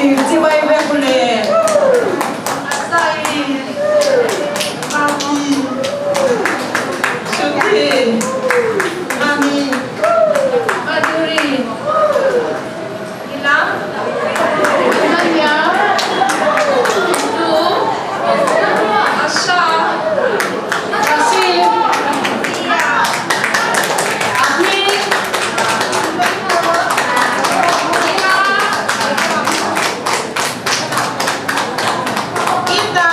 Chibai vek u le. Asai, Mami, Shruti, Mami, Madhuri, Ila, Ananya, Bittu, Asha, Asim, Ahming, Ita,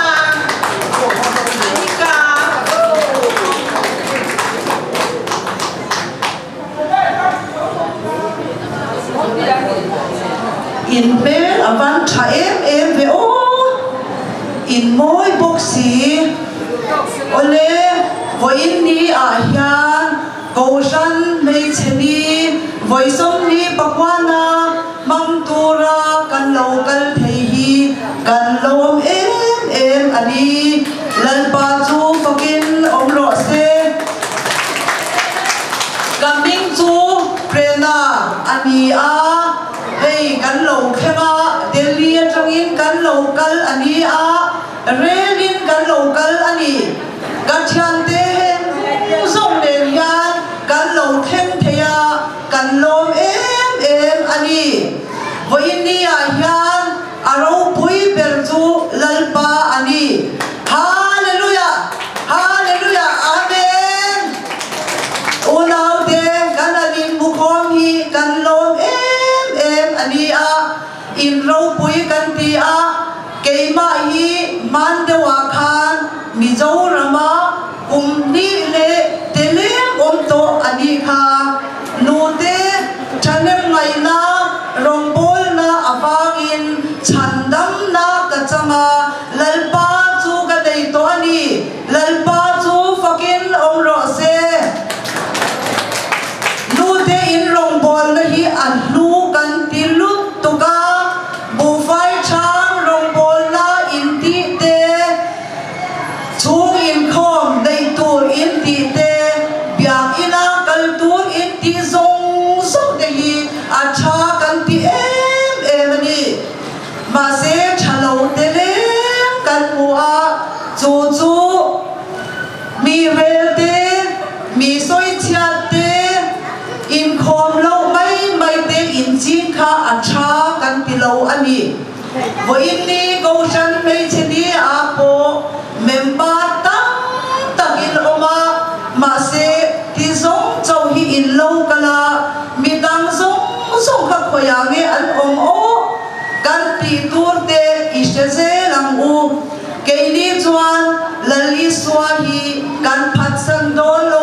Anika. In hmel a van tha em em ve aw, in mawi bawk si. Awle, vawiin ni ah hian Kohhran hmeichhe ni vawi sawmni pakuana hmang tura kan lo kal thei hi kan lawm em em a ni. Lalpa chu fakin awm rawh se. Ka hming chu Prerna a ni a, hei kan lo thleng a, Delhi atangin kan lo kal a ni a, rel in kan lo kal a ni. Ka thiante heng zawng nen hian kan lo thleng thei a, kan lawm em em a ni. Vawiin ah hian A ropui ber chu Lalpa a ni. Hallelujah! Hallelujah! Amen! Unaute, kan an inbukhawm hi kan lawm em em a ni a, in ropui kan ti a, keimah hi hman deuhah khan Mizorama kum hnih leh teleng awm tawh a nih kha. Nute thahnem ngaihna rawngbawlna avangin chhandamna ka chang a, Lalpa chu ka nei tawh a ni, Lalpa chu fakin awm rawh se. Nute in rawngbawlna hi a hlu kan ti lut tuk a, buhfai chhang rawngbawlna in tih te, Chhung inkhawm neih tur in tih te, biakina kal tur in tih zawng zawng te hi a tha kan ti em em a ni. Mahse tha lo te leng kan hmu a, chu chu mi rel te, mi sawichhiat te, inkhawm loh mai mai te inching kha a tha kan ti lo a ni. Vawiin ni Kohhran hmeichhe ni ah pawh member tam tak in awm a, mahse ti zawng chauh hi in lo kal a, midang zawng zawng kha khawiah nge an awm aw kan tih tur te i hre zel ang u. Keini chuan Lal Isua hi kan phatsan dawn lo.